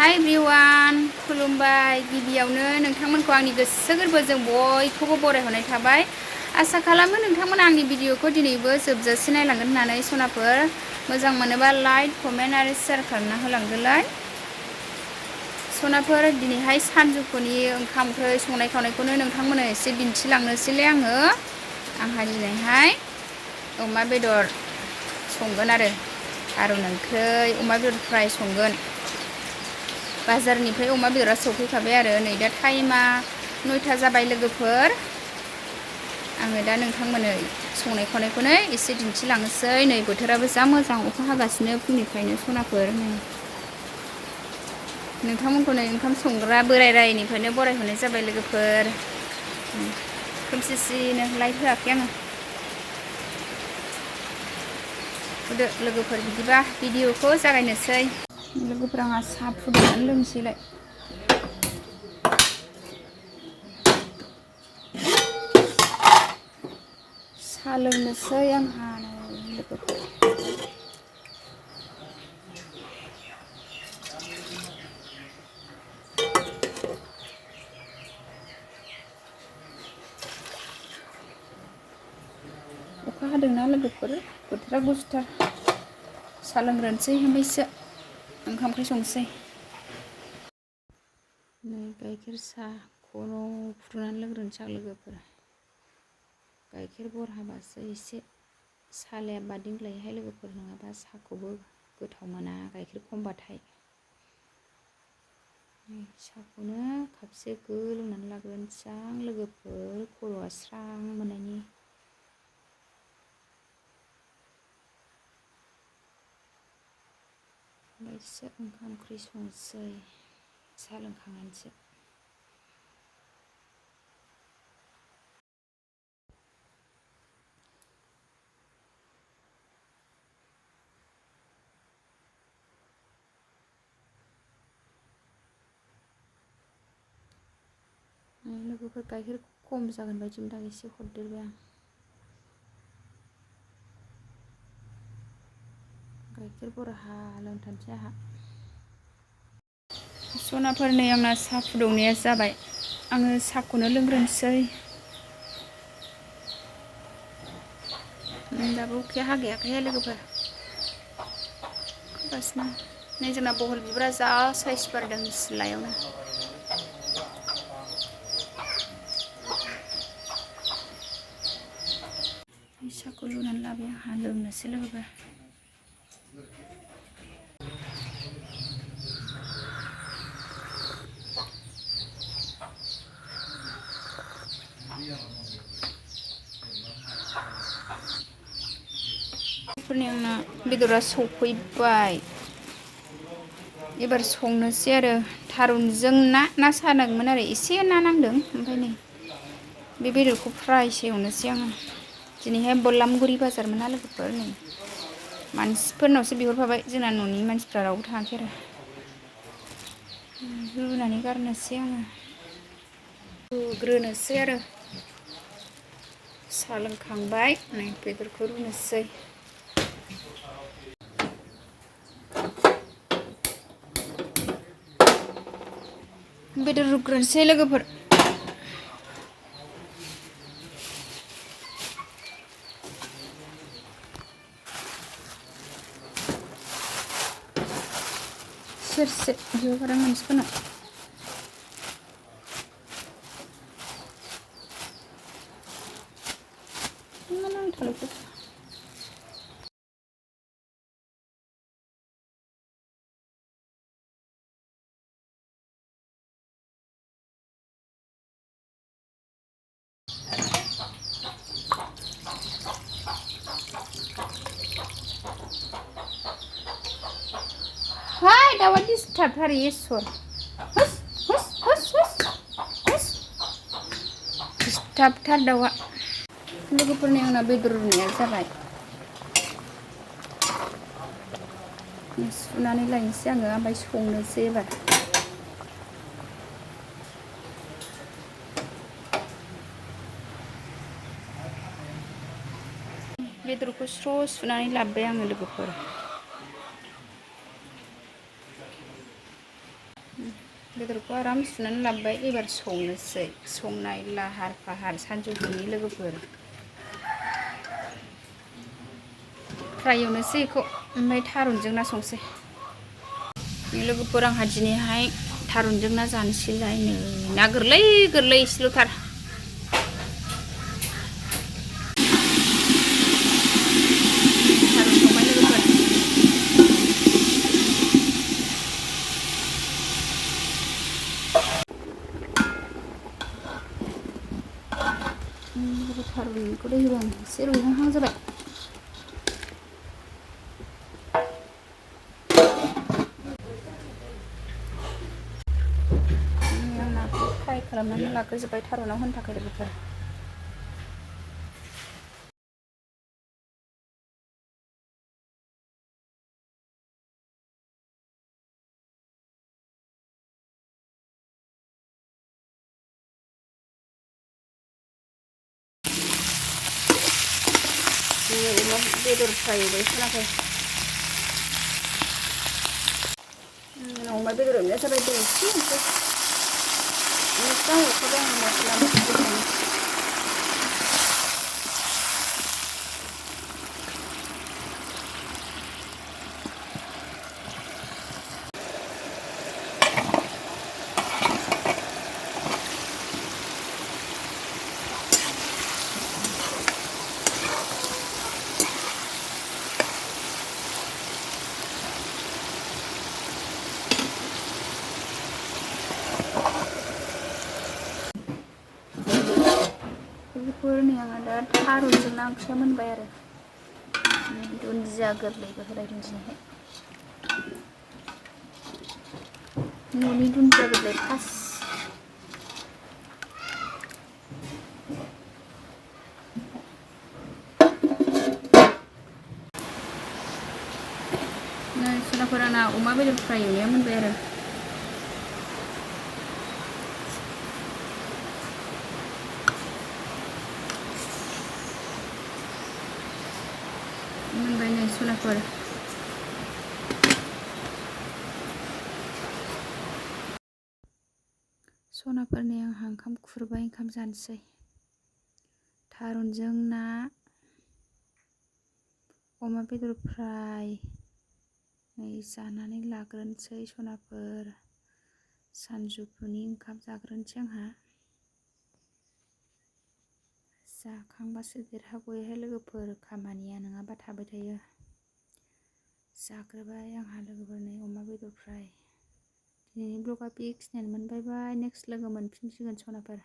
हाय एभ्रिवान खुलुमबाय गिबियावनो नोंथांमोनखौ आंनि गोसो गोरबोजों बयखौबो बरायहरनाय थाबाय। आसा खालामो नोंथांमोना आंनि भिडिअखौ दिनैबो जोबजासे नायलांगोन होननानै। सनाफोर मोजां मोनोबा लाइक कमेन्ट आरो शेयार खालामना होलांदोलाय। सनाफोर दिनैहाय सानजौफुनि ओंखाम ओंख्रि संनाय खावनायखौनो नोंथांमोननो एसे दिन्थिलांनोसैलै आङो। आंहा दिनैहाय अमा बेदर संगोन आरो थारुन ओंख्रि अमा बेदर फ्राय संगोन। बाजारनिफ्राय अमा बेदरा सौफैखाबाय आरो नै दा टाइमा 9टा जाबाय लोगोफोर। आङो दा नोंथांमोननो संनाय खावनायखौनो एसे दिन्थिलांनोसै। नै बोथोराबो जा मोजां अखा हागासिनो फुंनिफ्रायनो सनाफोर। नोंथांमोनखौ नै ओंखाम संग्रा बोराय रायनिफ्रायनो बरायहरनाय जाबाय लोगोफोर। खोमसिसिनो लाइट होआखै आङो। होदो लोगोफोर बिदिबा भिडिअखौ जागायनोसै। लोगोफोर आंहा साहा फुदुंनानै लोंसैलाय। साहा लोंनोसै आंहा लोगोफोर। अखा हादोंना लोगोफोर बोथोरा गुसुथार। साहा लोंग्रोनोसै ओमफ्रायसो ओंखाम ओंख्रि संसै। नै गाइखेर साहा खन' फुदुंनानै लोंग्रोनोसै आं लोगोफोर। गाइखेर बरहाबासो एसे सालाया बादिंलायोहाय लोगोफोर, नङाबा साहाखौबो गोथाव मोना गाइखेर खमबाथाय। साहाखौनो खापसे लोंनानै लाग्रोनोसै आं लोगोफोर, खर'आ स्रां मोननायनि। ओमफ्रायसो ओंखाम ओंख्रि संसै साहा लोंखांनानैसो। लोगोफोर गाइखेर खम जागोन बायदि मोनदां, एसे हरदेरबाय आं। गाइखेर बरहा लोंथारनोसै आंहा। सनाफोर नै आंना साहा फुदुंनाया जाबाय। आङो साहाखौनो लोंग्रोनोसै। दाबो अखाया हागायाखैहाय लोगोफोर। खोगासिनो नै जोंना बहल बिबारा जा साइज बारदों सिथ्लायावनो। साहाखौ लुनानै लाबाय आंहा, लोंनोसै लोगोफोर। आंना बेदरा सौफैबाय। एबार संनोसै आरो थारुनजों ना सानांगौमोन आरो एसे ना नांदों। ओमफ्राय नै बे बेदरखौ फ्रायसो एवनोसै आङो। दिनैहाय बलामगुरि बाजारमोन ना लोगोफोर। नै मानसिफोरनावसो बिहरफाबाय, जोंना न'नि मानसिफ्रा रावबो थाङाखै आरो। रुनानै गारनोसै आङो। रुग्रोनोसै आरो। साहा लोंखांबाय नै बेदरखौ रुनोसै। बेदर रुग्रोनोसै लोगोफोर। सेरसे बिहरदों मानसिफोरनाव। हाय दाउआ दिसटार्बथार इसर। दिसटार्बथार दाउआ। लोगोफोरनि आंना बेदर रुनाया जाबाय। सुनानै लायनोसै आङो, ओमफ्राय संनोसै एबार। बेदरखौ स्र' सुनानै लाबोबाय आङो लोगोफोर। बेदरखौ आराम सुनानै लाबोबाय एबार संनोसै संनाय लाहार फाहार सानजौफुनि लोगोफोर फ्राय एवनोसै बेखौ ओमफ्राय थारुनजों ना संसै लोगोफोर आंहा दिनैहाय थारुनजों ना जानोसैलाय नै ना गोरलै गोरलै इसेल'थार थारुन संबाय लोगोफोर थारुनखौ दै होबाय आं एसे रुइहांहां जाबाय आं नाखौ फ्राय खालामनानै लाग्रोजोब्बाय थारुनाव होनो थाखाय लोगोफोर अमा बेदर फ्राय एवबाय खोनाबाय अमा बेदर एवनाया जाबाय दै एसे होनोसै मोजां एवखाबाय आं मस्ला मस्लि बेफोरनि आंहा दा थारुनजों ना ओंख्रिया मोनबाय आरो दुन्दिया गोरलैबो होलायदों दिनैहाय न'नि दुन्दिया गोरलै फार्स्ट सोनाफोर आंना अमा बेदर फ्राय एवनाया मोनबाय आरो मोनबाय नै सोनाफोर सनाफोरनि आंहा ओंखाम खुरबाय ओंखाम जानोसै थारुनजों ना अमा बेदर फ्राय नै जानानै लाग्रोनोसै सनाफोर सानजौफुनि ओंखाम जाग्रोनोसै आंहा जाखांबासो देरहाग'योहाय लोगोफोर खामानिया नङाबा थाबाय थायो जाग्रोबाय आंहा लोगोफोर नै अमा बेदर फ्राय दिनैनि ब्लगा बेखिनियानो मोनबाय नेक्स्ट लोगो मोनफिनसिगोन सनाफोर